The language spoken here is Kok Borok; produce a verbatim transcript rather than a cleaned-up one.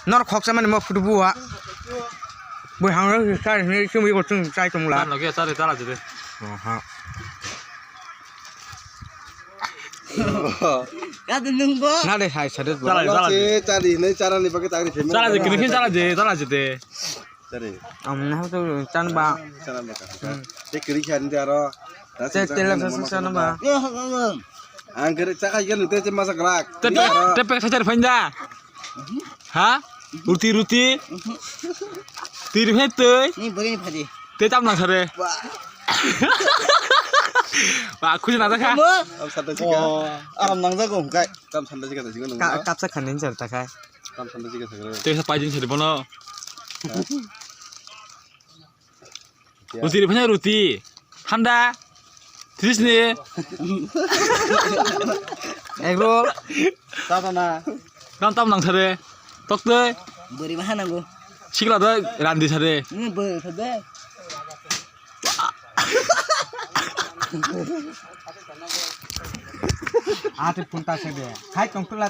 Nor khoksa mani mo phutu bua. Bui hang chai hini chumui ko chung chai tong la. Ban loge chari tala jide. Oha. Kadu nung bo? Na de hai sade bo. Tala, tala. Che chari ne chara ni bagwi tagri phim. Tala je kini khin tala je, tala jide. Chari. Am na to chan ba. Chara ba ka. Te kiri khan de aro. Te tela sa sa na ba. Ang kiri chaka yan te te masa grak. Te te pe sa chari phain da. Ha? Ruti, ruti. Tiri phe tui. Ni bagi ni phadi. Te tam na sare. Wah. Wah, khuji na ta kha. Mo? Tam sanda jika. Oh, aram nang jago hingkai. Tam sanda jika ta jika nang. Ka-, kapsa khanin sar ta khai. Tam sanda jika ta. Te sa pajin sari bono. Ruti ri phanya ruti. Thanda. Tris ni. Egg roll. Tata na. Kam tam nang sare. Tok tei. Bori ma hanango. Sikla da randi sare. Ni bori sade. Ate punta sade. Khai tong tula.